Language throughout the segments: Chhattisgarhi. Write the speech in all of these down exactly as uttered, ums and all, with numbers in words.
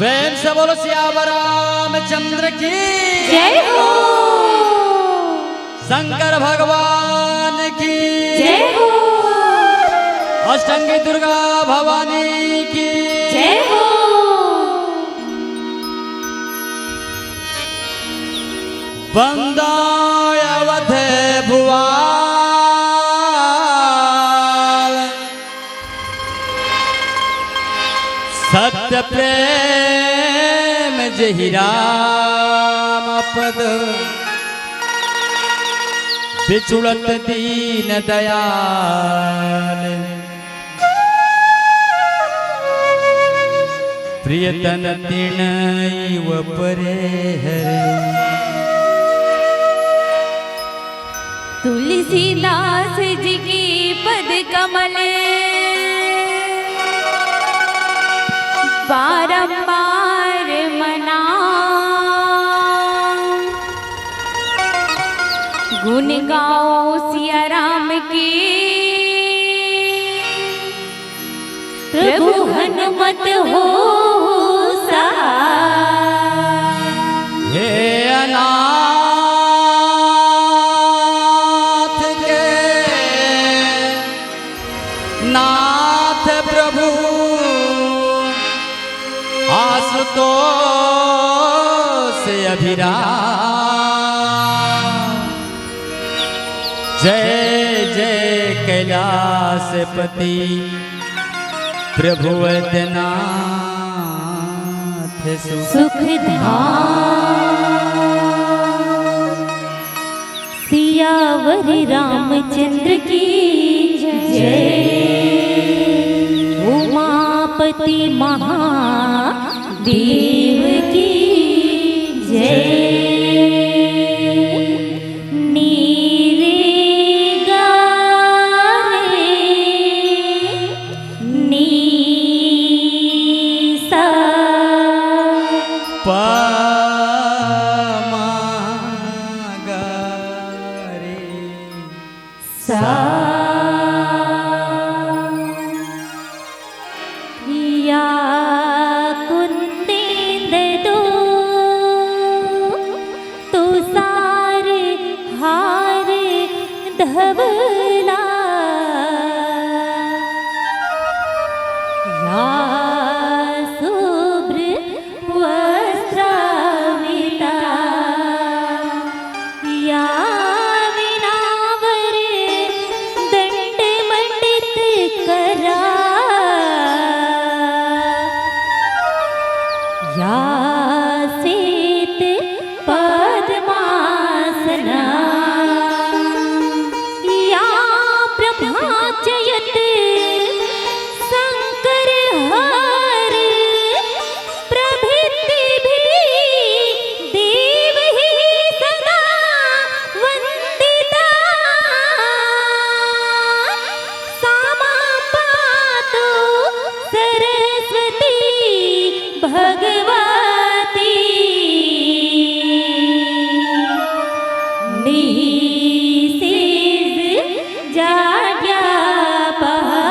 प्रेम से बोलो सियावर रामचंद्र की। जय हो। शंकर भगवान की। जय हो। अष्टांगी दुर्गा भवानी की। जय हो। वंदा अवध भुआल। सत्य प्रेम जहि राम पद, बिछुड़त दीन दयाल। प्रियतन तिणइव परे हरे। तुलसीदास जी की पद कमल बारंबार मना। गुण गाओ सिया राम की, प्रभु हनुमत हो सहाय। हे अनाथ के नाथ प्रभु आशुतोष अभिराम। जय जय कैलाशपति प्रभु वैद्यनाथ सुख सुख धाम। सियावर रामचंद्र की जय। उमापति महादेव की जय। नीरे गारे नीसा। पमा गा रे सा। या कुंदेंद दो तुषार हार धवला। या शुभ्र वस्त्रावृता। या वीणावर दंड मंडित करा। या श्वेत पद्मासना। या ब्रह्माचयत शंकर हर प्रभृति भी देव ही सदा वंदिता। सामा पातु सरस्वती भगवती। निःशेष जाड्यापहा।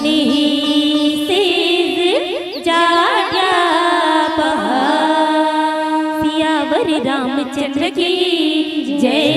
निःशेष जाड्यापहा। सियावर रामचंद्र की जय।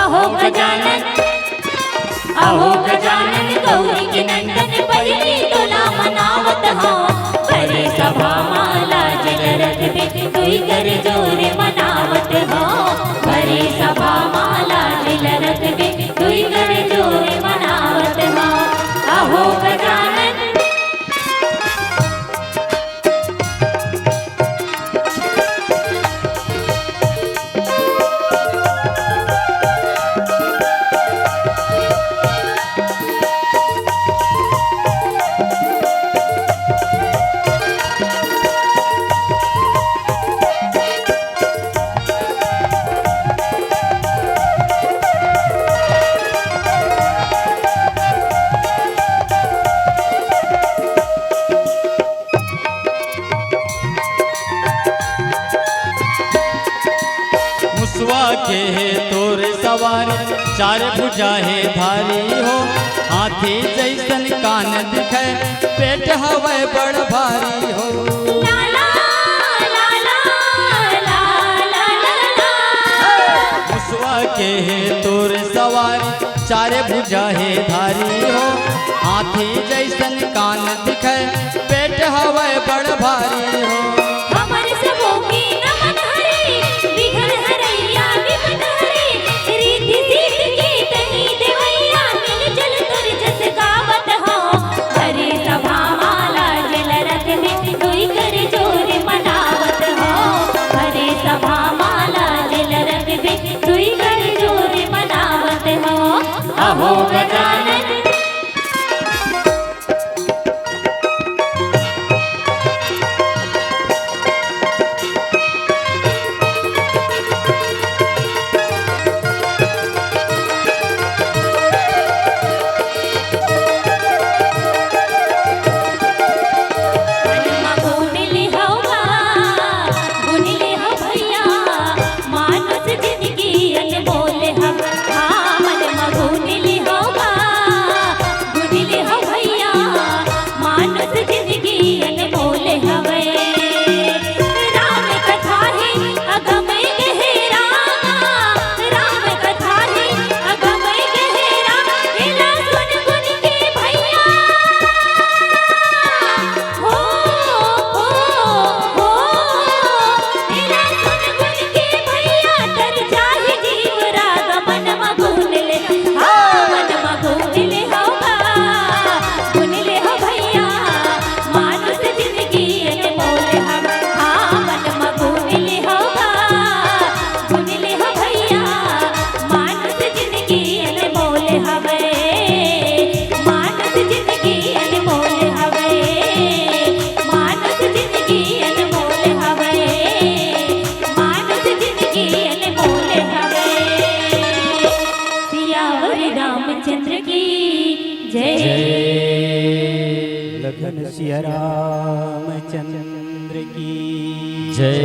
अहो गजानन, अहो गजानन, गौरी के नंदन, पहिली तोला मनावत हौं। भरे सभा मा लाज ल रखबे, दुई कर जोर मनावत हौं। भरे सभा मा लाज ल रखबे, दुई कर जोर मनावत हौं। अहो गजानन। के हे तोर सवारी, चार भुजा हे धारी हो, हाथी जैसन कान दिखे, पेट हवय बड़ भारी हो। ला ला, ला ला, ला ला ला ला। मुसवा के हे तोर सवारी, चार भुजा हे धारी हो, हाथी जैसन कान दिखे, पेट हवय बड़ भारी हो। हमर सबो के नमन हरे, विघ्न हरैया विपद हरे, रिद्धि सिद्धि के तही देवैया, मिल जुल तोर जस गावत हो। हरे सभा माला जल रथ में, दुई कर जोर मनावत हो। हरे सभा माला जल रथ में, दुई कर जोर मनावत हो। अहो गजानन। मानुष जिनगी अनमोल हवे, हाँ, मन म गुन लिहो गा, गुन लिहो भैया, मानुष जिनगी अनमोल हवे। राम कथा हे अगम गहरा, राम कथा हे अगम गहरा, एला सुन गुन के भैया। हो, हो, हो, एला सुन गुन के भैया, तर जाहि जीव राग मन म गुन ले, हाँ, मन म गुन ले हो गा, गुन ले हो भैया, मानुष जिनगी अनमोल हवे, हाँ, मन म गुन ले हो गा, गुन ले हो भैया, मानुष जिनगी अनमोल हवे, मानुष जिनगी अनमोल हवे, मानुष जिनगी अनमोल हवे, मानुष जिनगी अनमोल हवे। सियावर रामचंद्र की जय। जय। लखन सिया रामचंद्र की जय।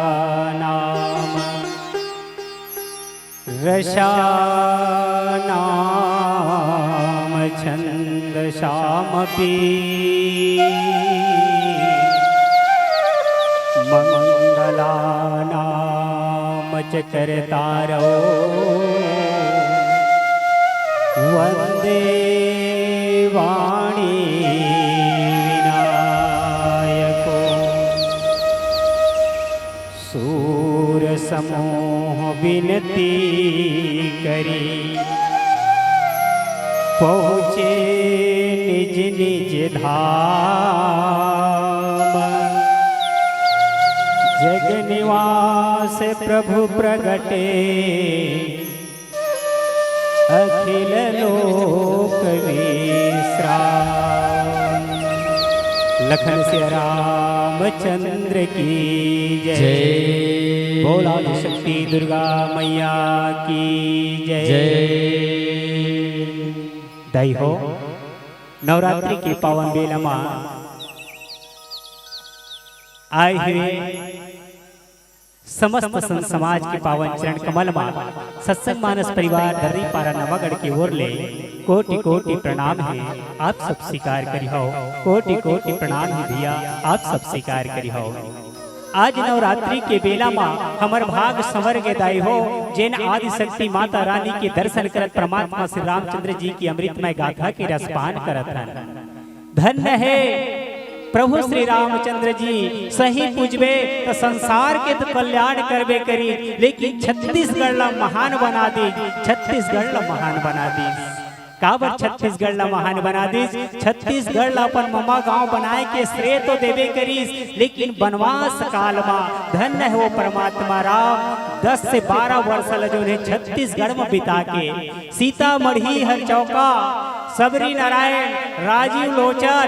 वर्णानामर्थसंघानाम रसानाम छंदसामपि। मंगलानाम च कर्तारौ वंदे वाणी विनायको। सूर समूह विनती करी, पहुँचे निज निज धाम। जग निवास प्रभु प्रगटे, अखिल लोक विश्राम। लखन सिया रामचंद्र की जय। जय। बोल आदिशक्ति दुर्गा मैया की जय। जय। दाई हो, नवरात्रि के पावन बेला मा आए हुए समस्त संत समाज के पावन चरण कमल मा सत्संग मानस परिवार दर्री पारा नवागढ़ के ओर ले कोटि कोटि प्रणाम हे। आप सब स्वीकार करिहव, कोटि कोटि प्रणाम हे भैया, आप सब स्वीकार करिहव। आज नवरात्रि के बेला मा हमर भाग संवर गे दाई हो, जेन आदिशक्ति माता रानी के दर्शन करत परमात्मा श्री रामचंद्र जी की अमृतमय गाथा के रसपान करत हन। धन्य हे प्रभु श्री रामचंद्र जी, सही पूजबे त संसार के तो कल्याण करबे करी, लेकिन छत्तीसगढ़ ला महान बना दी, छत्तीसगढ़ ला महान बना दी। काबर छत्तीसगढ़ ला महान बना दिस? छत्तीसगढ़ ला अपन ममा गांव बनाए के श्रेय तो देबे करिस, लेकिन बनवास काल मा धन्य हे वो परमात्मा राम, दस से बारह वर्ष ला जोन हे छत्तीसगढ़ मा बिता के सीतामढ़ी हर चौका, सबरी नारायण, राजीव लोचन,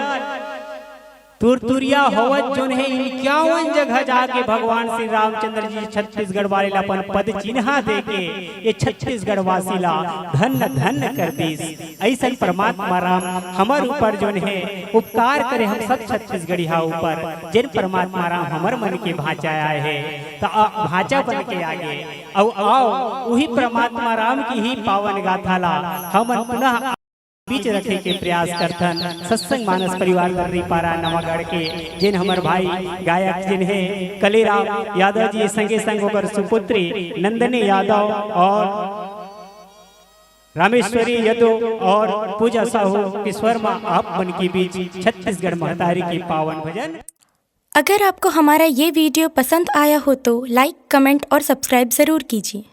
तुरतुरिया होवत जोन हे इक्यावन जगह जाके भगवान श्री रामचंद्र जी छत्तीसगढ़ वाले ला अपन पद चिन्हा देके ये छत्तीसगढ़ वासी ला धन्य धन्य कर दिस। अइसन परमात्मा राम हमर ऊपर जोन हे उपकार करे हम सब छत्तीसगढ़िया ऊपर, जेन परमात्मा राम हमर मन के भांचा आए हे, त अ, भांचा बन के आगे अउ आओ उही परमात्मा राम की ही पावन गाथा ला हमन पुनः बीच रखे के प्रयास करथन। सत्संग मानस परिवार दर्रीपारा नवागढ़ के जेन हमर भाई गायक जिन हे कलीराम यादव जी, संगे संग ओकर सुपुत्री नंदिनी यादव और रामेश्वरी यदु और पूजा साहू विश्वकर्मा आप मन के बीच छत्तीसगढ़ महतारी के पावन भजन। अगर आपको हमारा ये वीडियो पसंद आया हो तो लाइक, कमेंट और सब्सक्राइब ज़रूर कीजिए।